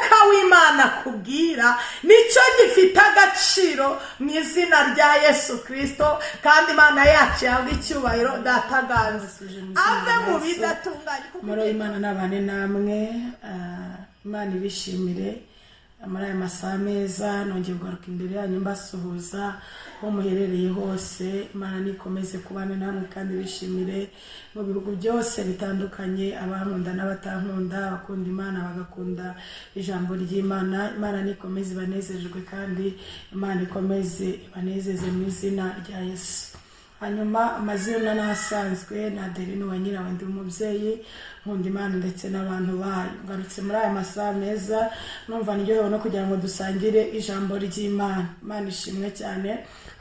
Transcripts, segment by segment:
Umwuka w'Imana akubwira nicyo gifite agaciro mu izina rya Yesu Kirisito. Kandi Imana yacu yahabwa icyubahiro. Dataganze ave mu bidatunganye kuko Amahoro y'Imana n'abane namwe. Imana ibishimire muri aya masaha meza. Nongeye kugaruka imbere yanyu mbasuhuza aho muherereye hose. Imana nikomeze kubana namwe kandi bishimire mu bihugu byose bitandukanye, abankunda n'abatankunda, abakunda Imana bagakunda ijambo ry'Imana. Imana nikomeze ibanezererwe kandi Imana ikomeze ibanezeze mu izina rya Yesu. Hanyuma amazina n'ahasanzwe na Adeline wa Nyirawe. Ndi umubyeyi, nkunda Imana ndetse n'abantu bayo. Ngarutse muri aya masaha meza numva ndyohewe no kugira ngo dusangire ijambo ry'Imana. Imana ishimwe cyane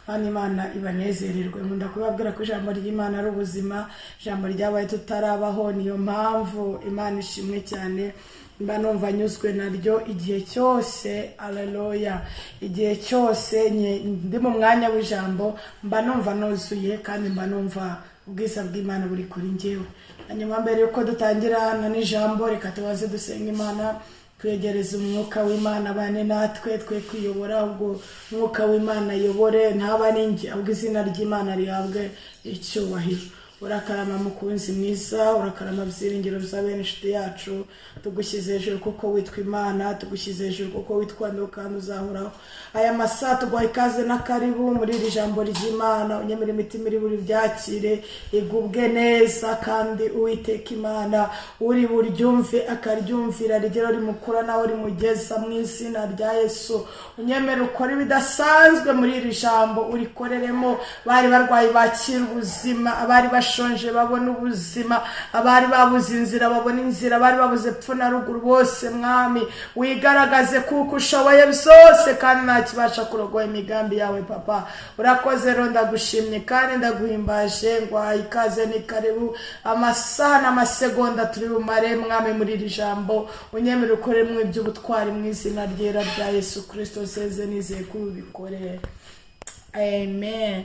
kandi Imana ibanezererwe. Nkunda kubabwira ko ijambo ry'Imana ari ubuzima, ijambo ryabaye tutarabaho. Niyo mpamvu Imana ishimwe cyane, mba numva nyuzwe naryo igihe cyose. Aleluya! Igihe cyose ndi mu mwanya w'ijambo mba numva nuzuye kandi mba numva ubwiza bw'Imana buri kuri njyewe. Hanyuma mbere yuko dutangira na n'ijambo, reka tubaze dusenga Imana, twegereza umwuka w'Imana abane natwe, twe kwiyobora, ahubwo umwuka w'Imana ayobore, ntaba ninjye, ahubwo izina ry'Imana rihabwe icyubahiro. Urakarama mukunzi mwiza, urakarama byiringiro bya bene inshuti yacu. Tugushyize hejuru kuko witwa Imana, tugushyize hejuru kuko witwa Ndiho kandi uzahoraho. Aya masaha tuguha ikaze n'akaribu muri iri jambo ry'Imana. Unyemere imitima iri buri byakire igubwe neza, kandi Uwiteka Imana uri buryumve akaryumvira rigero rimukura nawe rimugeza mu izina rya Yesu. Unyemere ukore ibidasanzwe muri iri jambo, urikoreremo. Bari barwayi bakira ubuzima, abari bashonje babona ubuzima, abari babuze inzira babona inzira, abari babuze epfo na ruguru bose. Mwami, wigaragaze kuko ushoboye byose kandi nta kibasha kurogoya imigambi yawe. Papa, urakoze rero, ndagushimye kandi ndaguhimbaje. Ngwaye ikaze, ni karibu. Amasaha n'amasegonda turi bumare, Mwami, muri iri jambo, unyemere ukoremo iby'ubutwari mu izina ryera rya Yesu Kirisito. Seze nizeye ko ubikoreye, amen.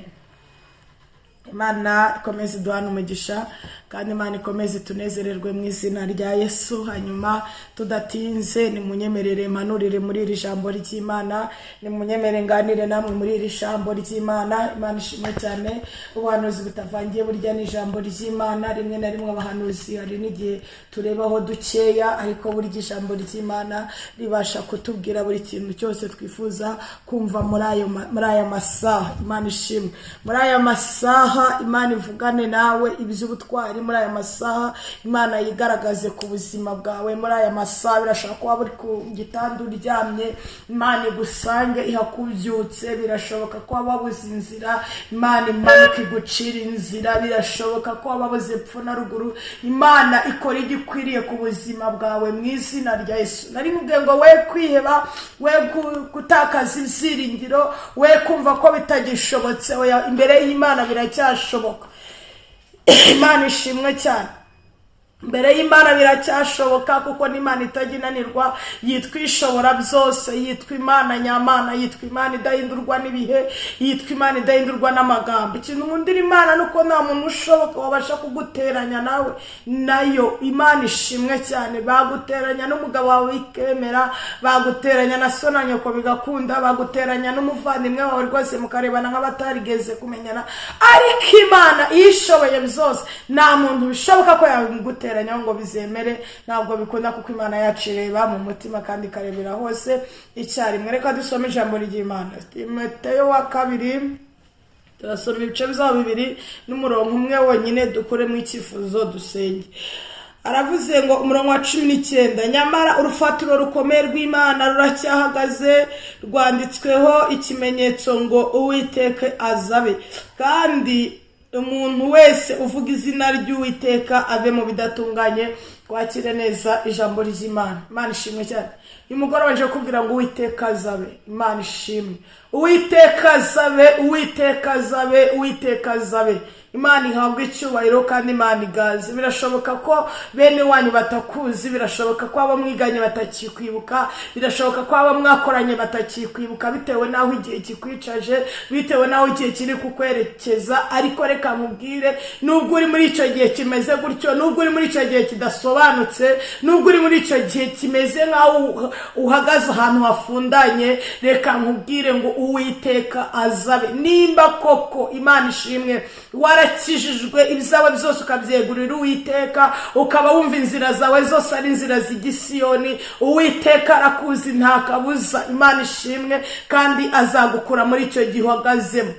Imana ikomeze iduhane umugisha kandi Imana ikomeze itunezererwe mu izina rya Yesu. Hanyuma tudatinze, nimunyemerere mpanurire muri iri jambo ry'Imana, nimunyemere nganire namwe muri iri jambo ry'Imana. Imana ishimwe cyane. Ubuhanuzi butavangiye burya ni ijambo ry'Imana. Rimwe na rimwe abahanuzi hari n'igihe turebaho dukeya, ariko burya ijambo ry'Imana ribasha kutubwira buri kintu cyose twifuza kumva muri aya masaha. Imana ishimwe. Muri aya masaha Imana ivugane nawe iby'ubutwari. Muri aya masaha Imana yigaragaze ku buzima bwawe. Muri aya masaha birashobora kuba uri ku gitanda uryamye, Imana igusange ihakubyutse. Birashoboka ko waba wabuze inzira, Imana imanuka igucira inzira. Birashoboka ko waba wabuze epfo na ruguru, Imana ikora igikwiriye ku buzima bwawe mu izina rya Yesu. Nari mubwiye ngo we kwiheba, we gutakaza ibyiringiro, we kumva ko bitagishobotse. Oya, imbere y'Imana biracyashoboka. Imana ishimwe cyane. Mbere y'Imana biracyashoboka kuko n'Imana itajya inanirwa, yitwa Ishobora byose, yitwa Imana nyamana, yitwa Imana idahindurwa n'ibihe, yitwa Imana idahindurwa n'amagambo. Ikintu nkundira Imana ni uko nta muntu ushoboka wabasha kuguteranya nawe nayo. Imana ishimwe cyane. Baguteranya n'umugabo wawe bikemera, baguteranya na so na nyoko bigakunda, baguteranya n'umuvandimwe wawe rwose mukarebana nk'abatarigeze kumenyana, ariko Imana iyo ishoboye byose nta muntu bishoboka ko yaguteranya ngo bizemere. Ntabwo bikunda kuko Imana yacu ireba mu mutima kandi ikarebera hose icyarimwe. Reka dusome ijambo ry'Imana. Timoteyo wa kabiri, turasoma ibice byabo bibiri n'umurongo umwe wonyine, dukuremo icyifuzo dusenge. Aravuze ngo, umurongo wa 19: "Nyamara urufatiro rukomeye rw'Imana ruracyahagaze, rwanditsweho ikimenyetso ngo 'Uwiteka azabe,' kandi 'umuntu wese uvuga izina ry'Uwiteka ave mu bidatunganye.'" Twakire neza ijambo ry'Imana. Imana ishimwe cyane. Uyu mugoroba nje kubwira ngo Uwiteka azabe. Imana ishimwe. Uwiteka azabe, Uwiteka azabe, Uwiteka azabe. Imana ihabwa icyubahiro kandi Imana igaze. Birashoboka ko bene wanyu batakuzi, birashoboka ko abo mwiganye batakikwibuka, birashoboka ko abo mwakoranye batakikwibuka, bitewe n'aho igihe kikwicaje, bitewe n'aho igihe kiri kukwerekeza. Ariko reka nkubwire, nubwo uri muri icyo gihe kimeze gutyo, nubwo uri muri icyo gihe kidasobanutse, nubwo uri muri icyo gihe kimeze nk'aho uhagaze ahantu hafundanye, reka nkubwire ngo Uwiteka azabe. Nimba koko, Imana ishimwe, warakijijwe, ibyawe byose ukabyegurira Uwiteka, ukaba wumva inzira zawe zose ari inzira z'igisiyoni, Uwiteka arakuzi, nta kabuza. Imana ishimwe, kandi azagukura muri icyo gihe uhagazemo.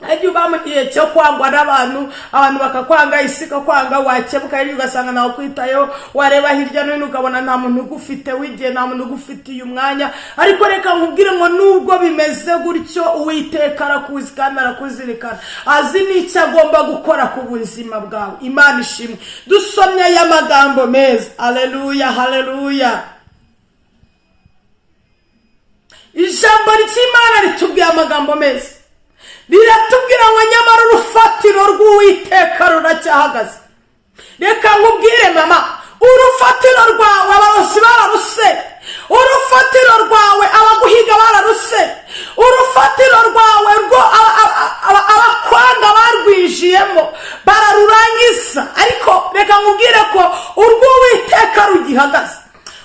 Igihe uba mu gihe cyo kwangwa n'abantu, abantu bakakwanga, isi ikakwanga, wakebuka hirya ugasanga ntawe ukwitayeho, wareba hirya no hino ukabona nta muntu ugufite w'igihe, nta muntu ugufitiye umwanya. Ariko reka nkubwire ngo nubwo bimeze gutyo, Uwiteka arakuzi kandi arakuzirikana, azi n'icyo agomba gukora ku buzima bwawe. Imana ishimwe. Dusomye aya magambo meza. Aleluya, haleluya. Ijambo ry'Imana ritubwiye amagambo meza, riratubwira ngo nyamara urufatiro rw'Uwiteka ruracyahagaze. Reka nkubwire mama, urufatiro rwawe abarozi bararuse, urufatiro rwawe abaguhiga bararuse, urufatiro rwawe rwo abakwanga barwijiyemo bararurangiza. Ariko reka nkubwire ko urw'Uwiteka rugihagaze.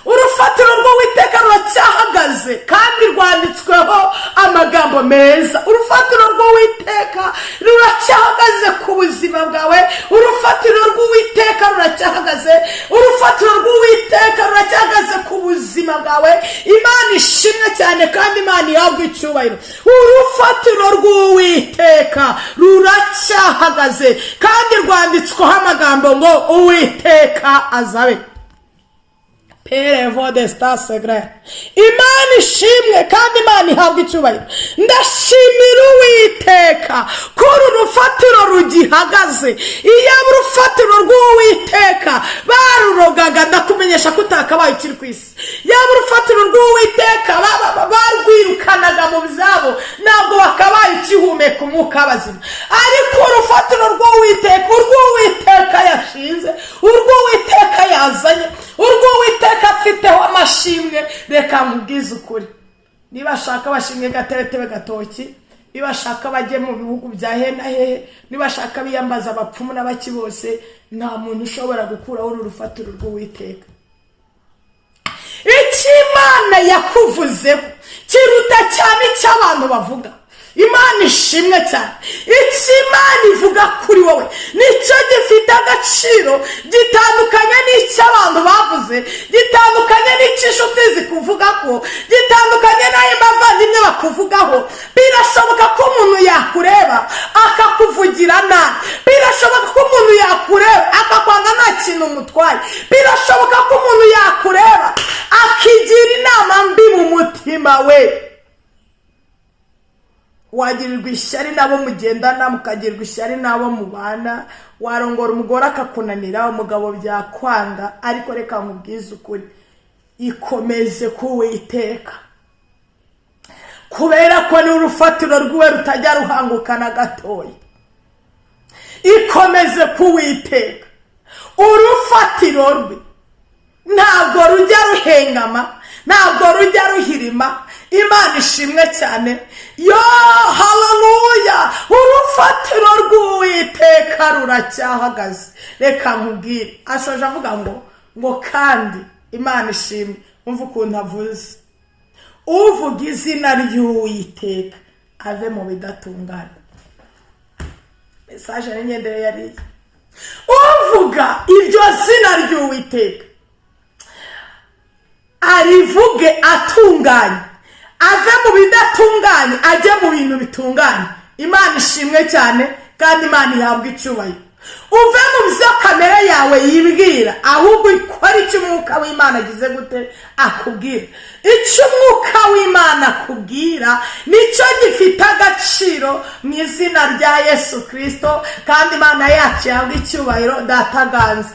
Urufatiro rw'Uwiteka ruracyahagaze kandi rwanditsweho amagambo meza. Urufatiro rw'Uwiteka ruracyahagaze ku buzima bwawe. Urufatiro rw'Uwiteka ruracyahagaze. Urufatiro rw'Uwiteka ruracyahagaze ku buzima bwawe. Imana ishimwe cyane kandi Imana ihabwe icyubahiro. Urufatiro rw'Uwiteka ruracyahagaze kandi rwanditsweho amagambo ngo Uwiteka azabe perevo de stasegre. Imana ishimwe kandi Imana ihabwa icyubahiro. Ndashimira Uwiteka ko uru rufatiro rugihagaze. Iyo urufatiro rw'Uwiteka barurogaga, ndakumenyesha ko utakabaye ukiri ku isi. Yaba urufatiro rw'Uwiteka barwirukanaga mu byabo, ntabwo bakabaye ukihumeka umwuka w'abazima. Ariko urufatiro rw'Uwiteka, urw'Uwiteka yashinze, urw'Uwiteka yazanye, urw'Uwiteka afiteho amashimwe, reka nkubwize ukuri, niba ashaka bashimwe gateretebe gatoki, niba ashaka bajye mu bihugu bya he na hehe, niba ashaka biyambaza abapfumu n'abaki bose, nta muntu ushobora gukuraho uru rufatiro rw'Uwiteka. Icyo Imana yakuvuzeho kiruta cyane icyo abantu bavuga. Imana ishimwe cyane. Icyo Imana ivuga kuri wowe nicyo gifite agaciro, gitandukanye n'icyo abantu bavuze, gitandukanye n'icyo inshuti zikuvuga ko, gitandukanye n'ayo bavandimwe bakuvugaho. Birashoboka ko umuntu yakureba akakuvugira nabi, birashoboka ko umuntu yakureba akakwanga nta kintu umutwaye, birashoboka ko umuntu yakureba akigira inama mbi mu mutima we. Wagirirwa ishyari n'abo mugendana, mukagirirwa ishyari n'abo mubana, warongora umugore akakunanira, umugabo byakwanga. Ariko reka nkubwize ukuri, ikomeze kuwiteka, kubera ko ni urufatiro rw'iwe rutajya ruhanguka na gatoya. Ikomeze kuwiteka. Urufatiro rwe ntabwo rujya ruhengama, ntabwo rujya ruhirima. Imana ishimwe cyane. Yo haleluya! Urufatiro rw'Uwiteka ruracyahagaze. Reka nkubwire, ashoje avuga ngo kandi Imana ishimwe. Umva ukuntu avuze: uvuga izina ry'Uwiteka ave mu bidatunganye. Message n'ingendere yariye: uvuga iryo zina ry'Uwiteka arivuge atunganye, ave mu bidatunganye ajye mu bintu bitunganye. Imana ishimwe cyane kandi Imana ihabwa icyubahiro. Uve mu byo kamere yawe yibwira, ahubwo ukore icyo umwuka w'Imana agize gute? Akubwira. Icyo umwuka w'Imana akubwira nicyo gifite agaciro mu izina rya Yesu Kirisito, kandi Imana yacu ihabwa icyubahiro. Dataganze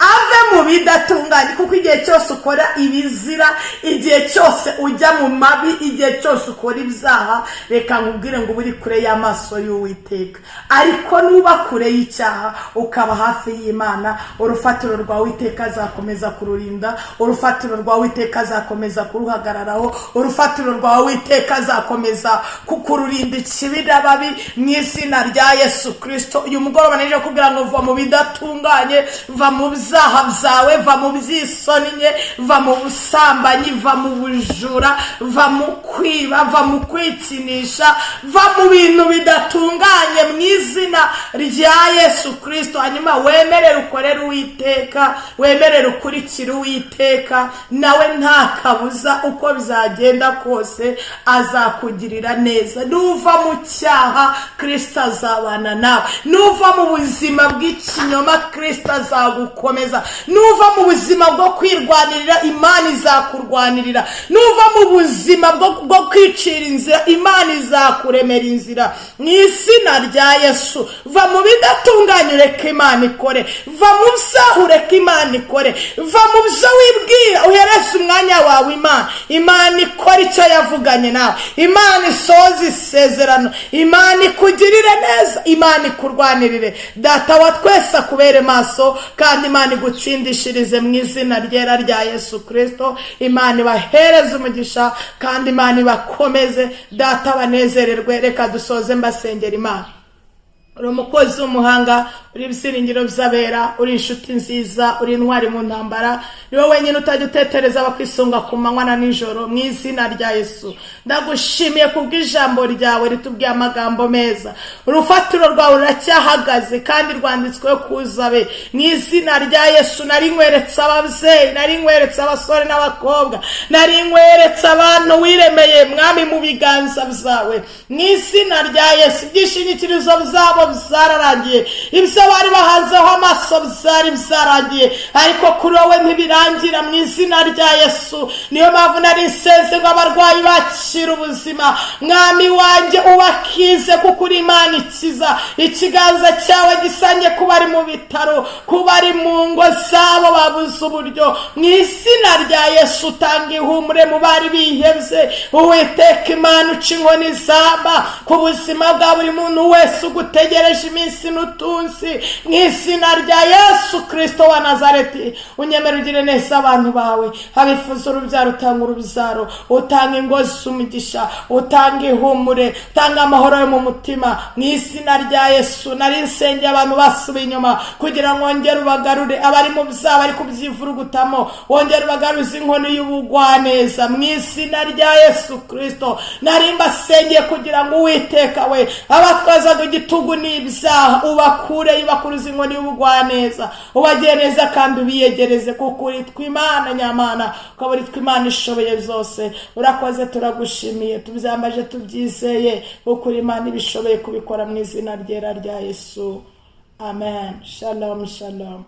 Ave mu bidatunganye, kuko igihe cyose ukora ibizira, igihe cyose ujya mu mabi, igihe cyose ukora ibyaha, reka nkubwire ngo uba uri kure y'amaso y'Uwiteka. Ariko nuba kure y'icyaha ukaba hafi y'Imana, urufatiro rwa Uwiteka azakomeza kururinda, urufatiro rwa Uwiteka azakomeza kuruhagararaho, urufatiro rwa Uwiteka azakomeza kururinda ikibi n'ababi mu izina rya Yesu Kirisito. Uyu mugoroba nije kubwira ngo va mu bidatunganye, va mu byaha byawe, va mu by'isoni nke, va mu busambanyi, va mu bujura, va mu kwiba, va mu kwikinisha, va mu bintu bidatunganye mu izina rya Yesu Kirisito. Hanyuma wemerere ukorere Uwiteka, wemerere ukurikire Uwiteka, nawe nta kabuza uko bizagenda kose azakugirira neza. Nuva mu cyaha, Kirisito azabana nawe. Nuva mu buzima bw'ikinyoma, Kirisito azagukomeza. Nuva mu buzima bwo kwirwanirira, Imana izakurwanirira. Nuva mu buzima bwo kwicira inzira, Imana izakuremera inzira mu izina rya Yesu. Va mu bidatunganye, ureke Imana ikore. Va mu byaha, ureke Imana ikore. Va mu byo wibwira, uhereze umwanya wawe Imana. Imana ikora icyo yavuganye nawe, Imana isoza isezerano, Imana ikugirire neza, Imana ikurwanirire. Data wa twese akubere maso, kandi Imana igutsindishirize mu izina ryera rya Yesu Kirisito. Imana ibahereze umugisha, kandi Imana ibakomeze, Data banezererwe. Reka dusoze mbasengera Imana. Uri umukozi w'umuhanga, uri ibyiringiro by'abera, uri inshuti nziza, uri intwari mu ntambara. Ni wowe wenyine utajya utetereza abakwisunga ku manywa na nijoro. Mu izina rya Yesu, ndagushimiye kubw'ijambo ryawe ritubwiye amagambo meza. Urufatiro rwawe ruracyahagaze kandi rwanditsweho kuzabe. Mu izina rya Yesu, nari nkweretse ababyeyi, nari nkweretse abasore n'abakobwa, nari nkweretse abantu wiremeye, Mwami, mu biganza byawe. Mu izina rya Yesu, ibyishingikirizo byabo byararangiye, ibyo bari bahanzeho amaso byari byarangiye, ariko kuri wowe ntibirangira mu izina rya Yesu. Niyo mpamvu nari nsenze ngo abarwayi bakire ubuzima. Mwami wanjye, ubakize, kuko uri Imana ikiza. Ikiganza cyawe gisange ku bari mu bitaro, ku bari mu ngo zabo babuze uburyo. Mu izina rya Yesu, utanga ihumure mu bari bihebye. Uwiteka Imana, uca inkoni zamba ku buzima bwa buri muntu wese ugutegereje iminsi n'utunsi. Mu izina rya Yesu Kirisito wa Nazareti, unyemera ugire neza abantu bawe. Abifuza urubyaro, utanga urubyaro, utanga ingo z'umugisha, utanga ihumure, utanga amahoro yo mu mutima. Mu izina rya Yesu, nari nsengeye abantu basubiye inyuma kugira ngo wongere ubagarure. Abari mu byaha bari kubyivurugutamo, wongere ubagaruze inkoni y'ubugwaneza mu izina rya Yesu Kirisito. Nari mbasengeye kugira ngo, Uwiteka we, abatwazaga igitugu n'ibyaha ubakure, ubakuruza inkoni y'ubugwaneza, ubagire neza kandi ubiyegereze, kuko uritwa Imana nyamana, ukaba uritwa Imana ishoboye byose. Urakoze, turagushimiye, tubyambaje tubyizeye, kuko uri Imana ibishoboye kubikora, mu izina ryera rya Yesu, amen. Shalom, shalom.